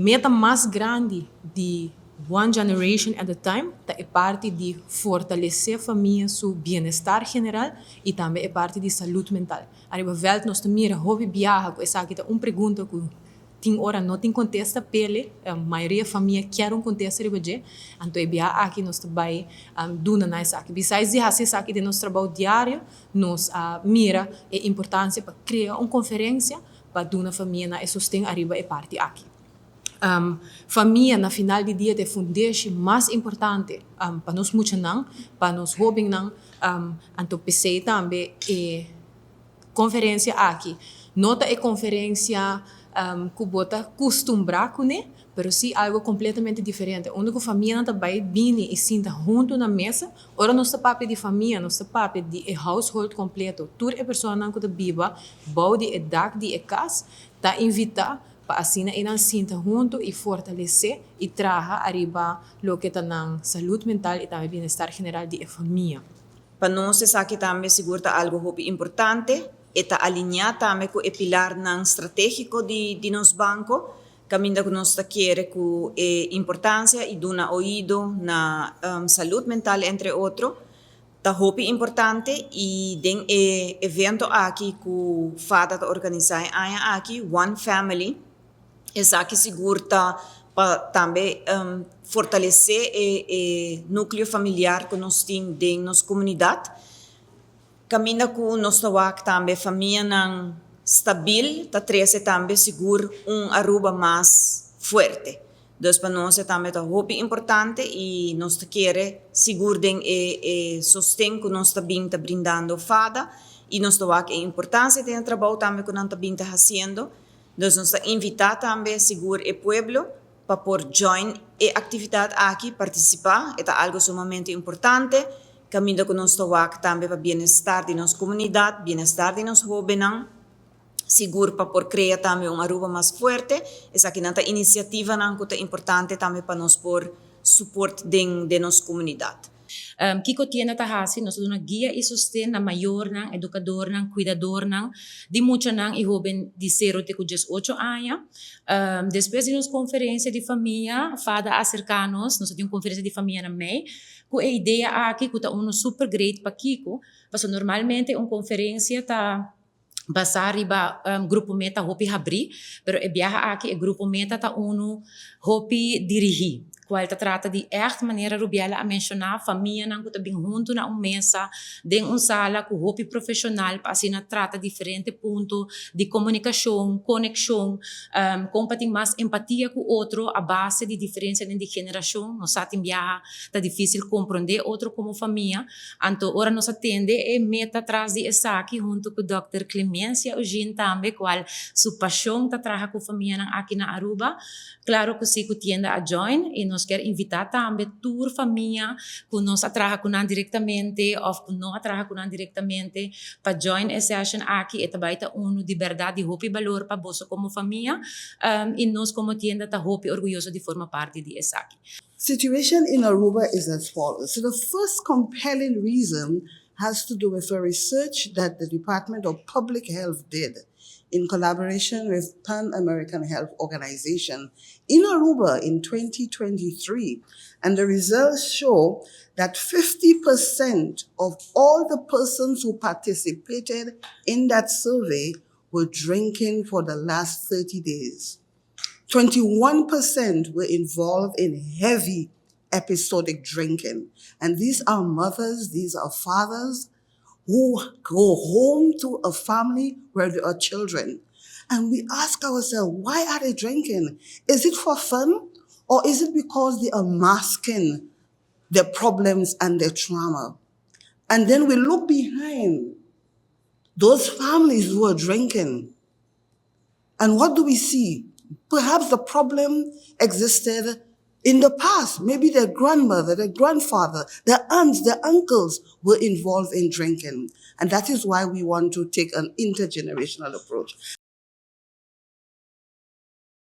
Meta mas grandi di One Generation at a Time ta e parti di fortalece famia su bienestar general y tambe e parti di salud mental. Ariba veld nos ta mira hopi biaha cu esaki ta un pregunta cu tin ora no tin contesta p'e, mayoria famia kier un contesta riba dje, anto e biaha aki nos ta bay duna na esaki. Besides di haci esaki den nos trabou diario, nos a mira e importancia pa crea un conferencia pa duna famia na e sosten ariba e parti aki. Famia na final di dia ta e fundeshi mas importante pa nos muchanan, pa nos hobennan, anto p'esey tambe e conferencia aki no ta e conferencia cu bo ta custumbra cune, pero si algo completamente diferente, unda cu famianan ta bay bini y sinta hunto na mesa. Ora nos ta papia di famia, nos ta papia di e household completo, tur e personanan cu ta biba bou di e dak di e cas ta invita pa asina nan sinta hunto y fortalece y traha ariba loke ta nan salud mental y tambe bienestar general di e famia. Pa nos esaki tambe sigur ta algo hopi importante, e ta alinea tambe cu e pilarnan strategico di nos banco, caminda cu nos ta kere cu e importancia y duna oido na salud mental, entre otro, ta hopi importante. Y den e evento aki cu FADA ta organisa aña aki, One Family, esaki sigur ta pa tambe fortalece e nucleo familiar cu nos tin den nos comunidad. Caminda cu nos ta wak tambe famianan stabil, ta trece tambe sigur un Aruba mas fuerte. Dus pa nos tambe ta hopi importante y nos ta kere sigur den e sosten cu nos ta bin ta brindando FADA y nos ta wak e importancia den e trabou tambe cu nan ta bin ta haciendo. Dus nos ta invita tambe sigur e pueblo pa por join e actividad aki, participa, ta algo sumamente importante. Caminda cu nos ta wak tambe pa bienestar di nos comunidad, bienestar di nos hobennan, sigur pa por crea tambe un Aruba mas fuerte. Esakinan ta iniciativanan cu ta importante tambe pa nos por support den nos comunidad. Kiko tienda ta hasi? Nos ta duna guia y sosten na mayornan, educadornan, cuidadornan di muchanan y hoben di 0 te 18 aña. Despues di nos conferencia di famia, FADA a acerca nos, nos tin un conferencia di famia na mei, cu e idea aki cu ta uno super great. Pakico? Paso normalmente un conferencia ta basa riba grupo meta hopi habri, pero e biaha aki e grupo meta ta uno hopi dirigi, cual ta trata di echt, manera Rubiela a menciona, famianan cu ta bin hunto na un mesa, den un sala cu hopi profesional, pa asina trata diferente punto di comunicacion, conexion, comparti mas empatia cu otro a base di diferencia di generacion. Nos sa tin biaha ta dificil comprende otro como famia. Anto, ora nos a tende e meta tras di esaki hunto cu Dr. Clemencia Eugene tambe, cual su pasion ta traha cu famianan aki na Aruba. Claro cu si cu tienda a join y nos kier invita tambe tur famia cu nos a traha cu nan directamente of cu no a traha cu nan directamente pa join e session aki. E ta bay ta uno di berdad di hopi balor pa boso como famia y nos como tienda ta hopi orguyoso di forma parti di esaki. Situation in Aruba is as follows. So the first compelling reason has to do with a research that the Department of Public Health did in collaboration with Pan American Health Organization in Aruba in 2023. And the results show that 50% of all the persons who participated in that survey were drinking for the last 30 days. 21% were involved in heavy episodic drinking. And these are mothers, these are fathers who go home to a family where there are children. And we ask ourselves, why are they drinking? Is it for fun? Or is it because they are masking their problems and their trauma? And then we look behind those families who are drinking. And what do we see? Perhaps the problem existed in the past. Maybe their grandmother, their grandfather, their aunts, their uncles were involved in drinking. And that is why we want to take an intergenerational approach.